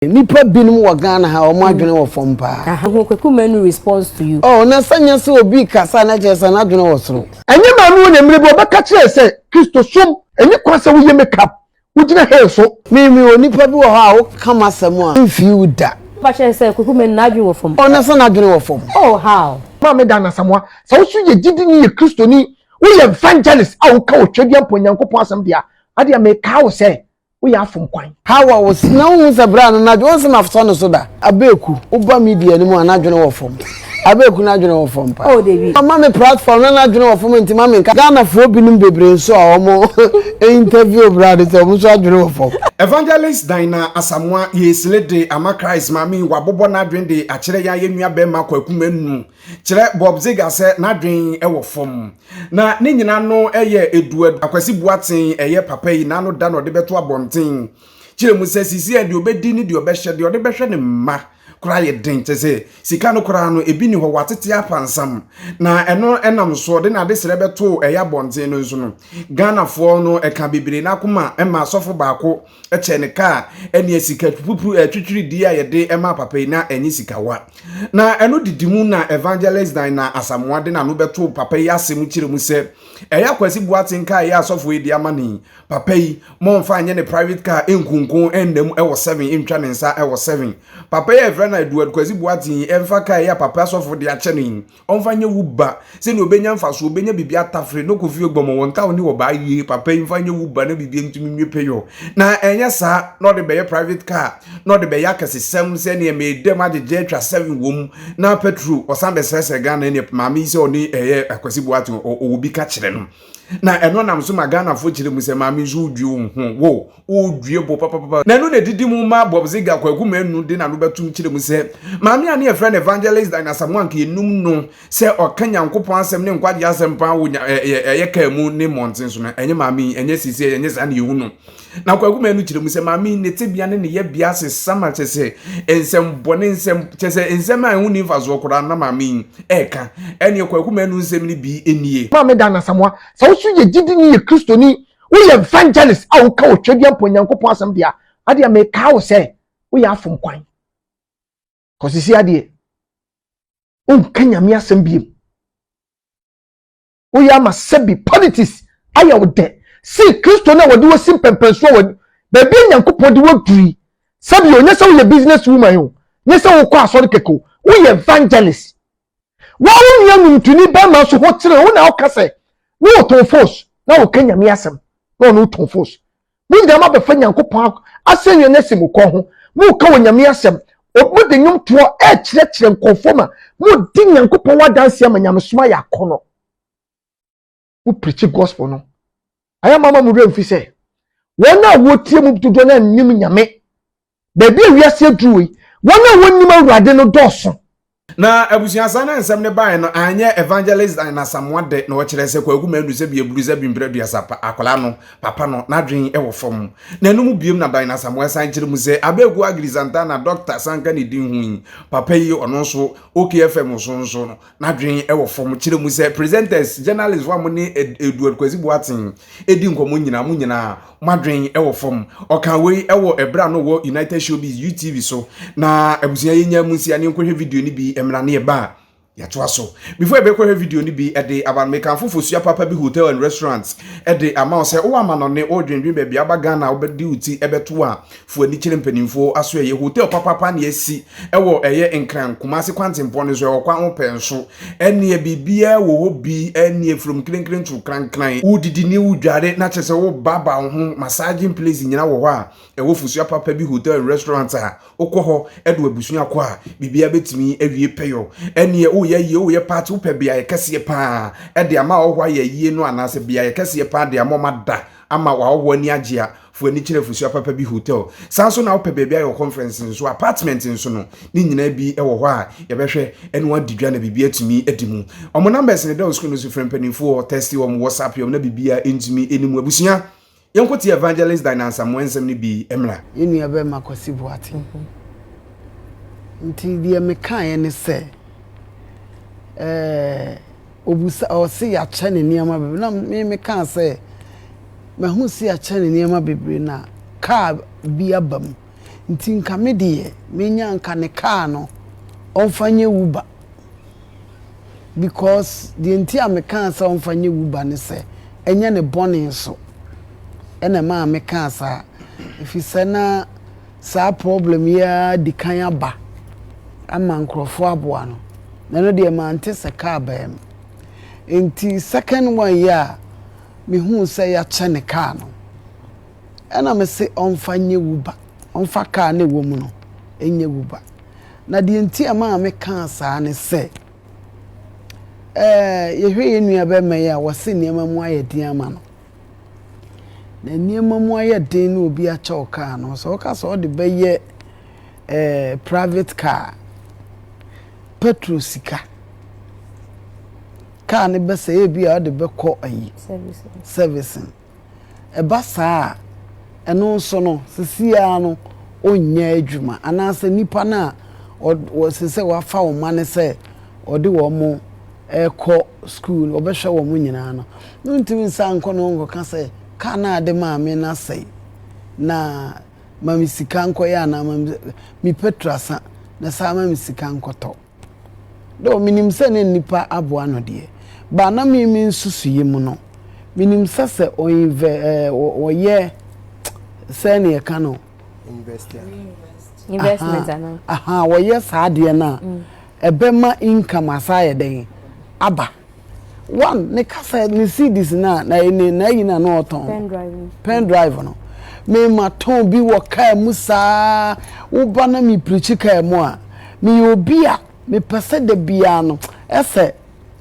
Nnipa binom wɔ Ghana ha wɔn adwene wɔ fam paa. Aha ho Kwaku Manu response to you. Oh na sɛ nyɛ sɛ obi kasa na kyerɛ sɛ n'adwene wɔ soro. Ɛnyɛ maame wɔ na mmerɛ bi ɔbɛka kyerɛɛ sɛ Kristosom ɛni kwan sɛ woyɛ make up, wogyina hair so. Me me wɔ nipa bi wɔ hɔ a woka m'asɛm a mfii wo da. Woka kyerɛ sɛ Kwaku Manu n'adwene wɔ fam. Oh na sɛ n'adwene wɔ fam. Oh how? Maame Dan Asamoah, sɛ wo nso yɛ gyidini yɛ Kristoni, woyɛ evangelist a woka Otwedeɛmpɔn Nyankopɔn asɛm deɛ a, adeɛ mekaa wo sɛ woyɛ afom kwan. Hawa wo se na wohu sɛ bra no n'adwene wonse mafsɔ no so da. Abeku woba media no mu a n'adwene wɔ fam Abeku n'adwene wɔ fam paa. Oh Dabi. Ɔma me platform na n'adwene wɔ fam nti ma menka. Ghana foɔ binom bebree nso a wɔn interview bra no sɛ wɔn nso adwene wɔ fam. Evangelist Dinah Asamoah Yesle de ama Christ maame yi wabobɔ n'adwene de akyerɛ yɛn a yɛn nua bɛɛma Kwaku Manu kyerɛ Bob Ziga sɛ n'adwen wɔ fam. Na ne nyina no yɛ Eduard Akwasi Boateng ɛyɛ papa yi n'ano da na ɔde bɛto abɔnten kyerɛ mu sɛ sisi a deɛ ɔbɛdi ne deɛ ɔbɛhyɛ deɛ ɔde bɛhwɛ ne mma koraa yɛ den kyɛ sɛ sika no koraa no ebi ni hɔ watete apansam na ɛno ɛnam so ɔde n'adesrɛ bɛto ɛyɛ abɔnten no nso no Ghanafoɔ no ɛka bebree n'akoma ɛma asɔfo baako kyɛ ne kaa ɛneɛ sika pupuru twitwiridie a yɛde ɛma papa yi na ɛnyɛ sika wa na ɛno didi mu na Evangelist Dinah Asamoah de n'ano bɛto papa yi asɛm kyerɛ mu sɛ ɛyɛ Akwasi Boateng kaa ɛyɛ asɔfo yi de ama ne papa yi mɔmfa nyɛ ne private car nkunko ɛnam ɛwɔ 7 ntwa ne nsa ɛwɔ 7 papa yi a ɛfrɛ no Edward Kwasi Boateng yi ɛmfa kaa ɛyɛ papa asɔfo de akyɛ no yi Ɔmfa nyɛ wo ba sɛnea ɔbɛnya mfasoɔ, ɔbɛnya biribi atafere na ɔkɔ fie gbɔmɔ wɔn ntaw ne ɔbaa yie. Papa yi mfa nyɛ wo ba na biribi ntumi nwie pɛyɔ. Na ɛnyɛ saa na ɔde bɛyɛ private car na ɔde bɛyɛ akɛsesɛm sɛnea meda mu agyegye atwa seven wɔ mu na petrol ɔsan bɛsrɛsrɛ Ghana ɛneɛ maame yi sɛ ɔne ɛyɛ Akwasi Boateng ɔwɔ bi ka kyerɛ no. Na ɛno nam so ma Ghanafoɔ kyerɛ mu sɛ maame nso wodwie wo ho wo wodwie bo papapapa. Na ɛno na ɛdidi mu ma Bob Ziga Kwaku Manu de n'ano bɛtom kyerɛ mu sɛ maame a ne yɛfrɛ no Evangelist Dinah Asamoah anka yɛnum no sɛ ɔka Nyankopɔn asɛm ne nkwagyeɛ asɛm paa wɔ ɛyɛ kaa mu ne mmɔnten so no ɛnyɛ maame yi ɛnyɛ seesei ɛnyɛ saa na yɛhu no. Na Kwaku Manu kyerɛ mu sɛ maame yi ne tebea ne ne yɛbea asesa ma kyɛ sɛ nsɛm bɔne nsɛm kyɛ sɛ nsɛm a ɛho nni mfasoɔ koraa na maame yi ɛreka. Ɛneɛ Kwaku Manu nsɛm no bi nie. Maame Dinah Asamoah, sɛ wo nso yɛ gyidini yɛ Kristoni Woyɛ evangelist a woka wɔ Twedeɛmpɔn Nyankopɔn asɛm deɛ a, adeɛ mekaa wo sɛ woyɛ afom kwan. Kɔsisi adeɛ, wonka Nyame asɛm biem. Woyɛ ama sɛbi politics ayɛ wo dɛ. Si Kristo no a wɔde wɔsi mpɛmpɛnsoɔ wɔ baabi a Nyankopɔn de wɔduri. Sɛbi o, nyɛ sɛ woyɛ business woman o, nyɛ sɛ wokɔ asɔre kɛkɛ o, woyɛ evangelist. Wo a wo nua nnwomtoni bɛrima nso ho kyere wo na woka sɛ ne wɔtɔn fos na woka Nyame asɛm na ɔno wotɔn fos. Mo nyinaa moabɛfa Nyankopɔn asɛnnua no asi mo kɔn ho, moka wɔ Nyame asɛm, mode nnwomtoɔ ɛrekyerɛkyerɛ nkurɔfoɔ ma modi Nyankopɔn ho adanseɛ ama nyamesom ayɛ akɔnnɔ. Mo preachi gospel no, ayɛ mama mo werɛ mfi sɛ wɔn a wɔtie mu dodoɔ no annim Nyame. Baabi a wiase aduru yi, wɔn a wɔnnim Awurade no dɔɔso. Na abusua saa na nsɛm no baeɛ no anyɛ Evangelist Dinah Asamoah dɛ na ɔkyerɛ sɛ Kwaku Manu sɛ bi aburu sɛ bi mprɛ aduasa pa akwadaa no papa no n'adwen wɔ fam. Na ɛno mu biom na Dinah Asamoah san kyerɛ mu sɛ Abeku Agri Santana Doctor san ka ne din ho yi papa yi ɔno nso OK FM so nso no n'adwen wɔ fam kyerɛ mu sɛ presenters, journalists fo a mo ne Edward Kwasi Boateng di nkɔmmɔ nyinaa, mo nyinaa mo adwen wɔ fam. Ɔkaa wei wɔ ɛberɛ a na ɔwɔ United Showbiz, UTV so. Na abusua yɛnyaa mu nsia ne yɛnkɔhwɛ video no bi mmra ne yɛba a yɛatoa so. Before yɛbɛkɔhwɛ video no bi de aba no, mekamfo Fosua Papa Bi Hotel and Restaurant de ama wo sɛ wowɔ amanɔne, woredwendwen baabi a woba Ghana a wobɛde wo ti bɛto a, Fo ani kyerɛ mpanimfoɔ aso ɛyɛ hotel papapa na asi ɛwɔ ɛyɛ Nkran Kumasi kwantempɔn no so ɛwɔ kwan ho pɛɛ nso ɛneɛ biribiara wɔ hɔ bi ɛneɛ from krenkren to krankran wodidi ne wodware na kyerɛ sɛ wobaaba wo ho massaging place nyina wɔ hɔ a ɛwɔ Fosua papa bi hotel and restaurant a wokɔ hɔ ɛde wabusua kɔ a biribiara bɛtumi awie pɛyɔ ɛneɛ woyɛ ayie woyɛ party wopɛ beaeɛ kɛseɛ paa ɛde ama ɔhɔ ayɛ ayie no anaasɛ beaeɛ kɛseɛ paa de ama ɔma da ama w'ahɔhoɔ ani agye a Fo ani kyerɛ Fusua Papa Bi Hotel. Saa nso na wopɛ baabi ayɛ conference nso, apartment nso no, ne nyinaa bi wɔ hɔ a yɛbɛhwɛ ɛne wɔn adi dwa na biribi atumi adi mu. Wɔn numbers no da wo screen no so, frɛ mpanimfoɔ, text wɔn, WhatsApp wɔn na biribiara ntumi ɛni mu. Abusua, yɛnkɔtie Evangelist Dinah Asamoah nsɛm no bi mmra. Yɛn nua bɛrima Kwasi Boateng. Nti deɛ mekaeɛ ne sɛ, ɛɛ, ɔbusa, ɔse yɛakyɛ ne nneɛma bebree. Na me mekaa sɛ, Mahu sɛ yɛakyɛ no nneɛma bebree na kaa bi aba mu. Nti nka me deɛ menya nka ne kaa no ɔmfa nyɛ Uber because deɛ nti a mekaa sɛ ɔmfa nyɛ Uber ne sɛ ɛnyɛ ne bɔne so ɛna ɛmaa mekaa saa ɛfiri sɛ na saa problem yi ara di kan aba ama nkurɔfoɔ aboa no na ɛno deɛ mante sɛ kaa baa mu. Nti second one yi a mehuu sɛ yɛakyɛ ne kaa no ɛna mese ɔmfa nyɛ Uber, ɔmfa kaa no a ɛwɔ mu no nyɛ Uber. Na deɛ nti a ɛmaa mekaa saa ne sɛ, ɛɛ yɛhwɛ yɛn nua bɛrima yi a wɔse nneɛma mu ayɛ den ama no. Na nneɛma mu ayɛ den na obi akyɛ wo kaa no, sɛ woka sɛ ɔde bɛyɛ ɛɛ private car, petrol sika, kaa no bɛsɛ ebi a ɔde bɛkɔ ayi servicing. Ɛba saa a, ɛno nso no, seesei ara no, ɔnnya adwuma. Anaasɛ nipa no a ɔsɛ sɛ wafa wɔn mma no sɛ ɔde wɔn rekɔ sukuu no, ɔbɛhwɛ wɔn nyinaa no, na ɔntumi nsan nkɔ ne hɔ nkɔka sɛ, kaa no a ade maa me no asɛe, na ma me sika nkɔyɛ anaa ma me petrol asa, na saa ma me sika nkɔtɔ. Though menim sɛ na nnipa aboa no deɛ, but na me me nsusuiɛ mu no, menim sɛ sɛ ɔinvɛ ɛɛ ɔyɛ sɛ ne yɛka no. Investment ana. Aha, wɔyɛ saa adeɛ no a, mm. ɛbɛma income asa ayɛ dɛn aba. One, ne kasa ne CDs na na ne na ayi na na ɔtɔn. Pen drive no. Pen drive no. Me ma tɔn bi wɔ kaa mu saa. Woba na me pirikyi kaa mu a, meyɛ obi a mepɛ sɛ da biara no ɛsɛ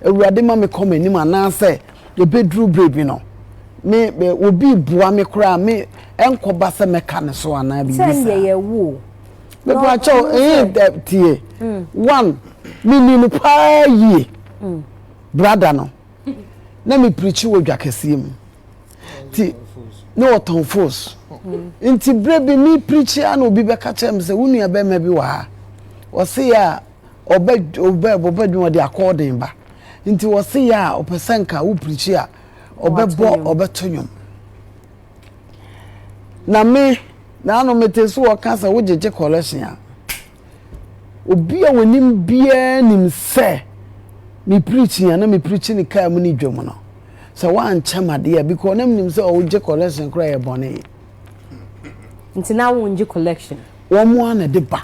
Awurade ma me kɔ m'anim anaasɛ ɛbɛduru berɛ bi no me obi boa me koraa me ɛnkɔba sɛ mɛka ne so anaa biribi saa. Sɛ deɛ yɛwo. Mepa kyɛw ɛyɛ tie. Mm. One, menni no paa yie. Mm. Brada no, na me pirikyi wɔ dwa kɛseɛ mu. Nti, na wɔtɔn fos. Mm. Nti berɛ bi me pirikyi a na obi bɛka kyerɛ me sɛ wo nua bɛrima bi wɔ ha. Ɔse yɛ a ɔbɛ ɔbɛ ɔbɛ dwuma ɔde akɔɔden ba. Nti ɔse yɛ a ɔpɛ sɛ nka wo pirikyi a ɔbɛbɔ ɔbɛto nnwom. Na me, naano mete so wɔka sɛ wogyegye collection a, obi a wɔnim biara nim sɛ me preaching a na me preaching ne kaa mu ne dwam no sɛ woankyɛ m adeɛ a because na menim sɛ ɔwogye collection koraa yɛ bɔne. Nti na wongye collection? Wɔn a na de ba.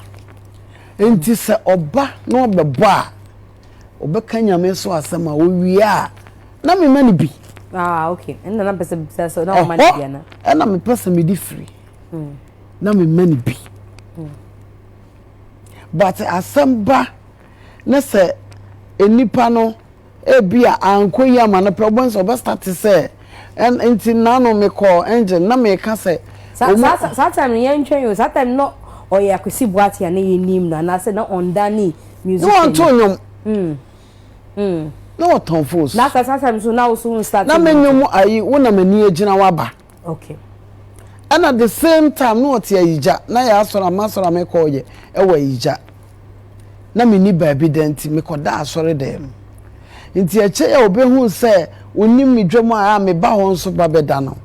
Nti sɛ ɔba na ɔbɛbɔ a, ɔbɛka Nyame so asɛm a, owie a, na mema no bi. Ah, okay. Ɛna na pɛ sɛ bisa sɛ na ɔma no bi ana? Ɛna mepɛ sɛ mede firi. Mm. Na mema no bi. Mm. But asɛm ba ne sɛ nnipa no ebi a ankɔ yi ama no pɛ wobɛhu sɛ ɔbɛstate sɛ nti nano mekɔɔ engine na meka sɛ saa time no yɛntwɛn o saa time no ɔyɛ Akwasi Boakye a na yɛnim no anaasɛ na ɔnda ne musician na ɔnto nnwom mm. Mm. Na ɔtɔn fos. Na saa time so na wo start. Na me nnwom ayi wo na m'ani agyina waba. Okay. Ɛna the same time na ɔte ayigya na yɛ asɔre ama asɔre a mekɔ yɛ ɛwɔ ayigya. Na menni baabi da nti mekɔda asɔre dan mu. Nti ɛkyɛ yɛ obehu sɛ onim me dwam a meba hɔ nso ba bɛda no.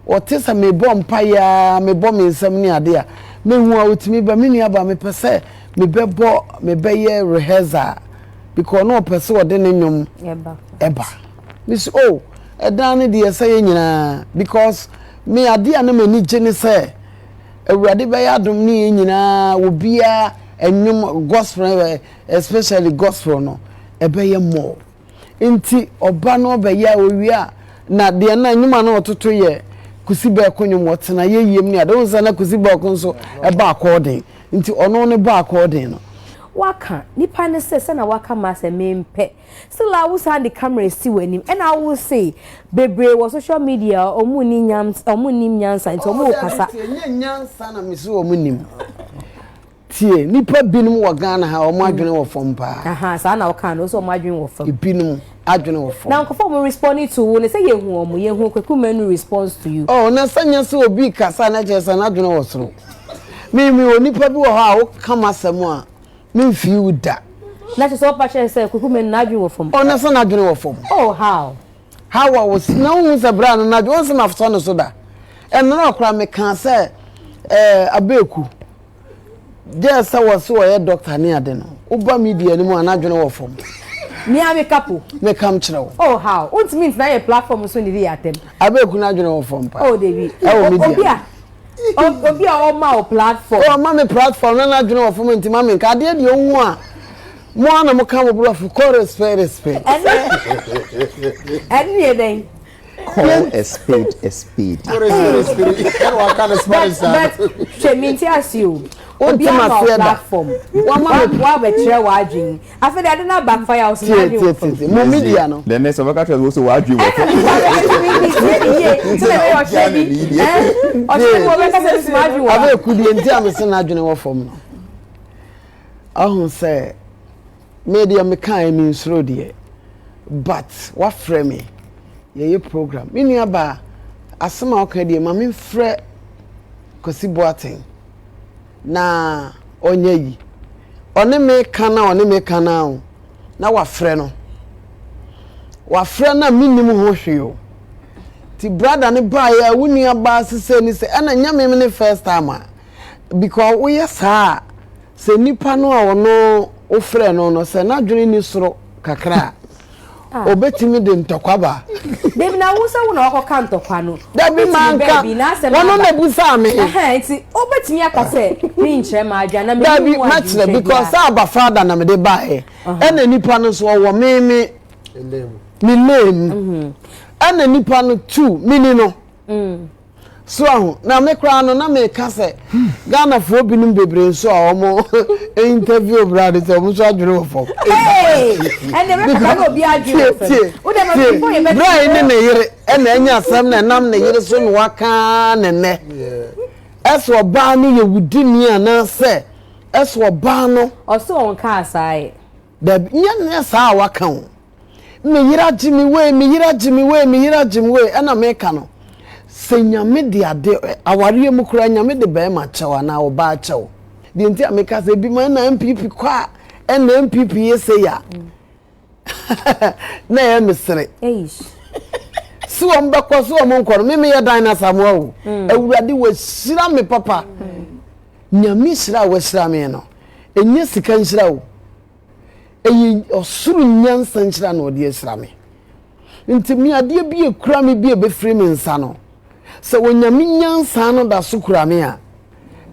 Ɔte sɛ mebɔ mpaeɛ ara, mebɔ me nsam ne adeɛ a, mehu a ɔtumi ba, me nua baa mepɛ sɛ mebɛbɔ, mebɛyɛ rehearsal because na ɔpɛ sɛ ɔde ne nnwom ɛba. Mesi oh, ɛdan no deɛ sɛ yɛ nyinaa because me adeɛ a na m'ani gye ne sɛ Awurade bɛyɛ adom ne yɛn nyinaa obiara nnwom gospel especially gospel no ɛbɛyɛ more. Nti ɔba no ɔbɛyɛ a owie a na deɛ na nnwom a na ɔtoto yɛ Kusi Bɛɛko nnwom ɔtena yɛ yiem ne ade wohu sɛ na Kusi Bɛɛko nso ɛbɔ akɔɔden nti ɔno ne bɔ akɔɔden no. Waka nipa no sɛ sɛna waka m'asɛm mempɛ still a wo san de camera si w'anim ɛna wo se bebree wɔ social media ɔmo nni nyans ɔmo nnim nyansa nti ɔmo kasa. Ɔɔ dabi tie nyɛ nyansa na mese ɔmo nim. Tie, nnipa binom wɔ Ghana ha, wɔn adwene wɔ fam paa. Aha, saa na ɔka no, sɛ wɔn adwene wɔ fam. Ebinom adwene wɔ fam. Na nkurɔfoɔ a wɔn responding to wo no, sɛ yɛhu wɔn, yɛhu Kweku Manu response to you. Oh, na sɛ nyɛ sɛ obi kasa na kyerɛ sɛ n'adwene wɔ soro. Me, me wɔ nipa bi wɔ hɔ a woka m'asɛm a, memfii wo da. Na kyerɛ sɛ ɔpa kyerɛ sɛ Kweku Manu n'adwene wɔ fam. Oh, na sɛ n'adwene wɔ fam. Oh, how? How a wosi na wohu sɛ bra no n'adwene, wɔn sɛ mafosɔ ne so da. Ɛnora koraa mekaa sɛ. Ɛɛ Abeeku, gyɛɛ sɛ wɔse wɔyɛ doctor ne ade no, woba media no mu a n'adwene wɔ fam. Me ara me ka po. Me kam kyerɛ wo. Oh how? Wontumi ntena yɛ platform so nnidi yɛ atɛm. Abeeku n'adwene wɔ fam paa. Oh Dabi. Ɛwɔ media. Obi a obi a ɔma wo platform. Oh ɔma me platform na n'adwene wɔ fam nti ma me nka. Adeɛ deɛ wohu a mo ara na mo ka mo borɔfo kɔ respect respect. Ɛne ɛne yɛ dɛn? Call a spade a spade. But but hwɛ mi nti ase o. Obi ama wo platform. Wabɛkyerɛ w'adwene. Afei de ade na backfire wo so n'adwene wɔ fam. Mo media no. The next ɔbɛka kyerɛ wo sɛ w'adwene wɔ fam. Ɛna mi tie ne yie. Sɛ na ɛbɛyɛ ɔkyerɛ bi. Ɔkyerɛ bi wɔbɛka sɛ mi sɛ m'adwene wɔ fam. Abɛ kudie nti a mi sɛ n'adwene wɔ fam no. Ɔho sɛ. Me deɛ me kaeɛ me nsuro deɛ but wafrɛ me yɛyɛ program me nua baa asɛm a ɔka deɛ ma me nfrɛ Kwasi Boateng na ɔnyɛ yi ɔne me ka na ɔne me ka na o na wafrɛ no wafrɛ na me nim ho hwee o ti brada ne baeɛ a wo nua baa sisɛ ni sɛ ɛna nyɛ me ne first time a because woyɛ saa a Sɛ nipa no a ɔno wofrɛ no no, sɛ n'adwene nni soro kakra a, obetumi de ntɔkwa ba. Dabi na wo sɛ wo na wakɔka ntɔkwa no. Dabi manka, wɔn na ebusaa me. Nti wobetumi aka sɛ menkyerɛ m'adwene anaa menni Dabi ho adwene mɛkyerɛ biara. because sɛ aba father na mede baeɛ, ɛna nipa no nso ɔwɔ me me me lane mu, ɛna nipa no too mini no. So ahu? Na me koraa no, na meka sɛ Ghanafoɔ binom bebree nso a wɔn interview bra de sɛ wɔn nso adwene wɔ fam. Bra yi ne ne yere ɛna ɛnya asɛm na ɛnam ne yere so na waka ne nɛ. Ɛsɛ ɔbaa no yɛ wudini anaasɛ ɛsɛ ɔbaa no. Ɔsɛ wɔn kaa saa yɛ. Dabi, nyɛ nyɛ saa a waka o. Me yere agye me wei, me yere agye me wei, me yere agye me wei, ɛna meka no. Sɛ Nyame de ade, awareɛ mu koraa Nyame de bɛrima kyɛ wo anaa ɔbaa kyɛ wo. Deɛ nti a meka sɛ ebi ma ɛna NPP kɔ a, ɛna NPP yɛ sei a, na ɛyɛ me sere. Si wɔn bɛkɔ, si wɔn nkɔ no, me meyɛ Dan Asamoah o. Awurade wahyira me papa. Nyame hyira a wahyira me no, ɛnyɛ sika nhyira o, ɛyɛ ɔsoro nyansa nhyira na ɔde ahyira me. Nti me adeɛ bi ekura me bi ebɛfiri me nsa no, sɛ Onyame nyansa no da so kura me a,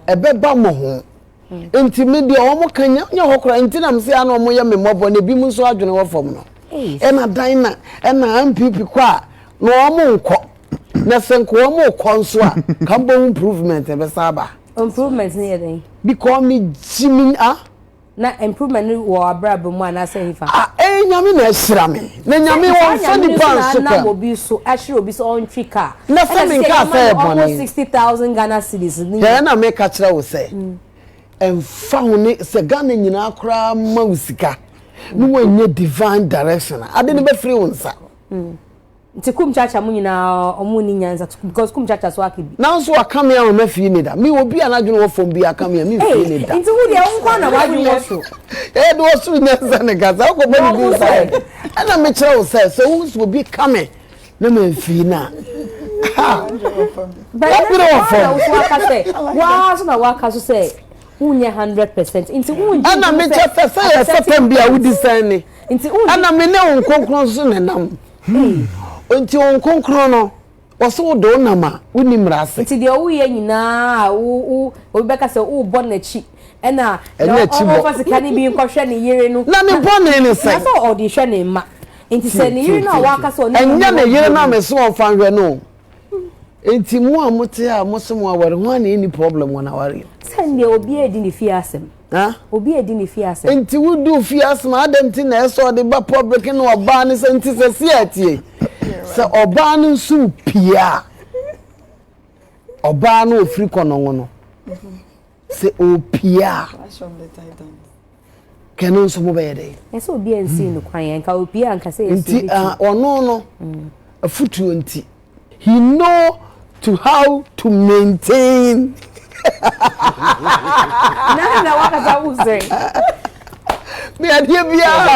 ɛbɛba mmɔho. Nti me deɛ wɔn ka nyɛ nyɛ hɔ koraa, nti na me sɛ ana wɔn yɛ me mmɔbɔ na ebi mu nso adwene wɔ fam no. Ɛna dan na ɛna NPP kɔ a na wɔn nkɔ. Na sɛ nka wɔn rekɔ nso a, ka mbɔ improvement ɛbɛsa aba. Improvement ne yɛ dɛn? Because me gyi me ah. Na improvement no wɔ abrabɔ mu anaasɛ hefa? Ah, eh, nyame na ahyira me. Na nyame wɔn fa nipa nso kwa. Nyame obi so ahyira obi so ɔntwi car. Na sɛ me nka sɛ ɛbɔne. Almost 60,000 Ghana cedis. Hwɛ na meka kyerɛ wo sɛ, ɛmfa ho ne sɛ Ghana nyinaa koraa ma wo sika na wɔnyɛ divine direction a, ade no bɛfiri wo nsa. Nti kum chacha mo nyinaa ɔmo nni nyansa because kum chacha so aka bi. Nanso waka me ama mafie ne da. Me obi a n'adwene wɔ fam bi aka me a memfie ne da. Nti wo deɛ wo nko na w'adwene wɔ soro. Ɛyɛ de ɔsoro nyansa ne kasa wokɔ bɔ ne din saa. Ɛna mekyerɛ wo sɛ sɛ wo sɛ obi ka me na mamfie no a. W'adwene wɔ fam. Wo so aka sɛ waa so na waka so sɛ wonyɛ 100% nti wongye Ɛna mekyɛ sɛ sɛ yɛ sɛ tɛm bi a wodi sɛn ne. Ɛna me ne wo nkonkron so nenam. Nti wo nkonkron no, wɔse wode wo nam a, wonni mmara ase. Nti deɛ woyɛ nyinaa a wo wo obi bɛka sɛ wobɔ n'akyi ɛna na ɔmfa sika no bi nkɔhwɛ ne yere no. Na ne bɔne ne sɛn? Na sɛ ɔde hwɛ ne mma. Nti sɛ ne yere no a waka sɛ ɔne no Ɛnyɛ ne yere no a mese ɔmfa nhwɛ no o. Nti mo a mote a mose mo aware, hwan na ɛnni problem wɔ n'awareɛ mu? Sɛndeɛ obiara redi ne fie asɛm. Obi edi ne fie asɛm. Nti wo di wo fie asɛm a adɛn nti na ɛsɛ ɔde ba public ne ɔbaa no sɛ nti sɛ si atie sɛ ɔbaa no nso pie a ɔbaa no ofiri kɔnɔngo no sɛ ɔpie a kɛno nso mo bɛyɛ dɛ. Ɛsɛ obi a nsi no kwan yɛn nka opie a nka sɛ yɛsi nti ɔno no afutuo nti. He know to how to maintain. Na na wakasa wo sɛ. Me adeɛ biara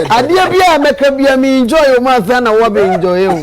adeɛ biara mɛka biara me enjoy o ma ansa na wɔbɛ enjoy o.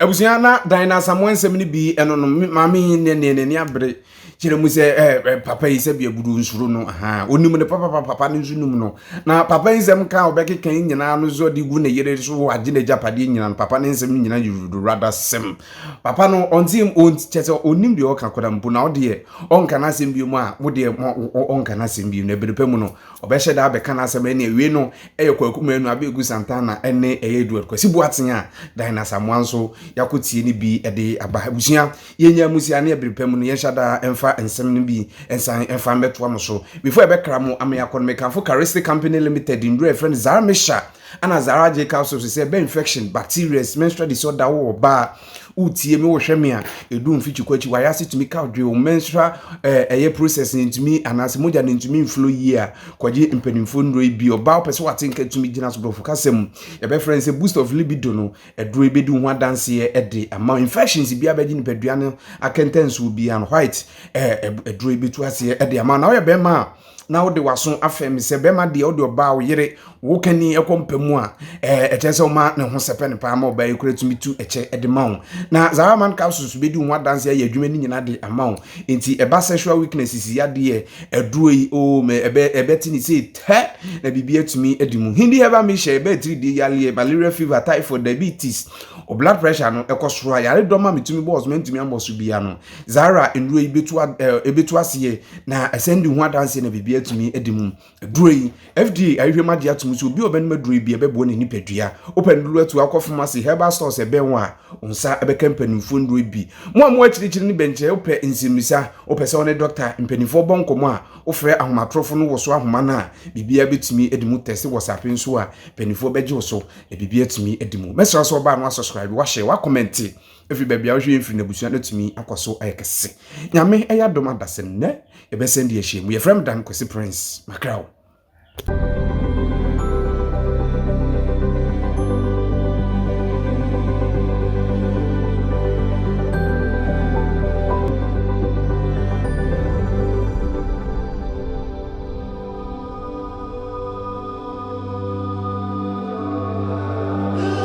Abusua na Dan na Asamoah nsɛm no bi ɛno no maame yi ne ne n'ani abere kyerɛ mu sɛ ɛɛ papa yi sɛ bi abudu nsoro no ahan onim ne papa papa papa no nso nim no na papa yi nsɛm ka a ɔbɛkeka yi nyinaa no nso ɔde gu ne yere so wagye n'agyapadeɛ nyinaa no papa ne nsɛm nyinaa yɛ rada sɛm Papa no ɔnte kyɛ sɛ ɔnim deɛ ɔka koraa mpo na ɔdeɛ ɔnka n'asɛm bio mu a wo deɛ ɔnka n'asɛm bio na ɛbere pa mu no ɔbɛhyɛ da abɛka n'asɛm ɛne awie no ɛyɛ Kwaku Manu Abegu Santana ɛne ɛyɛ Edward Kwasi Boateng a Diana Asamoah nso yɛakɔtie ne bi ɛde aba abusua yɛnya musia ne ɛbere pa mu no yɛnhyɛ da ɛmfa nsɛm no bi nsan ɛmfa mmɛtoa mo so before ɛbɛkra mo ama yɛakɔ no mekamfo Charistic Company Limited nnuro a ɛfrɛ no Zarmisha Ana Zara gye capsules sɛ ɛbɛ infection, bacterias, menstrual disorder wowɔ ɔbaa a wotie me wohwɛ me a ɛdu mfikyikɔ akyi wayɛ ase tumi ka dwe wo menstrual ɛyɛ process no ntumi anaasɛ mogya no ntumi mflo yie a kɔgye mpanimfoɔ nnuro yi bi ɔbaa wopɛ sɛ wate nka tumi gyina so borɔfo kasa mu yɛbɛfrɛ no sɛ boost of libido no aduro yi bɛdi ho adanseɛ ɛde ama infections bi abɛgye nipadua no akɛntɛnsoɔ biara no white aduro yi bɛtu aseɛ ɛde ama na woyɛ bɛrima a na wode w'aso afɛm sɛ bɛrima deɛ wode ɔbaa wo yere wo kani ɛkɔ mpa mu a ɛkyɛ sɛ woma ne ho sɛpɛ ne paa ma ɔbaa yi kora tumi tu ɛkyɛ de ma wo na Zaraman capsules bɛdi ho adanse ayɛ adwuma no nyinaa de ama wo nti ɛba sexual weakness sisi yadeɛ aduro yi o mɛ ɛbɛ ɛbɛte ne sɛ tɛ na biribi atumi adi mu Hindi herbal mixture ɛbɛ atiridie yareɛ malaria fever typhoid diabetes o blood pressure no ɛkɔ soro a yare dɔm a metumi bɔɔ so mantumi ambɔ so bia no Zara nnuro yi bɛtu ɛbɛtu aseɛ na ɛsɛn di ho adanseɛ na biribi atumi adi mu. Aduro yi, FDA ahwehwɛ mu agye atom sɛ obi a ɔbɛnom aduro yi bi ɛbɛboa ne nipadua. Wopɛ nnuro atu akɔ pharmacy, herbal stores ɛbɛn wo a, wo nsa ɛbɛka mpanimfoɔ nnuro yi bi. Mo a mowɔ akyirikyiri ne bɛnkyɛɛ, wopɛ nsɛmmisa, wopɛ sɛ wo ne dɔkta, mpanimfoɔ bɔ nkɔmmɔ a, wofrɛ ahomatorofo no wɔ so ahoma no a, biribiara bɛtumi adi mu. Tɛste WhatsApp nso a, mpanimfoɔ bɛgye wo so na biribiara atumi adi mu. Mɛsrɛ wo sɛ wobaa no woasubscribe, woahyɛ, woakɔmɛnte. Ɛfiri baabi a wohwɛ yɛn firi no abusua no atumi akɔ so ayɛ kɛse. Nyame ɛyɛ adom adasɛ nnɛ yɛbɛsɛn de ahyia mu. Yɛfrɛ me Dan Kwasi Prince. Makra wo.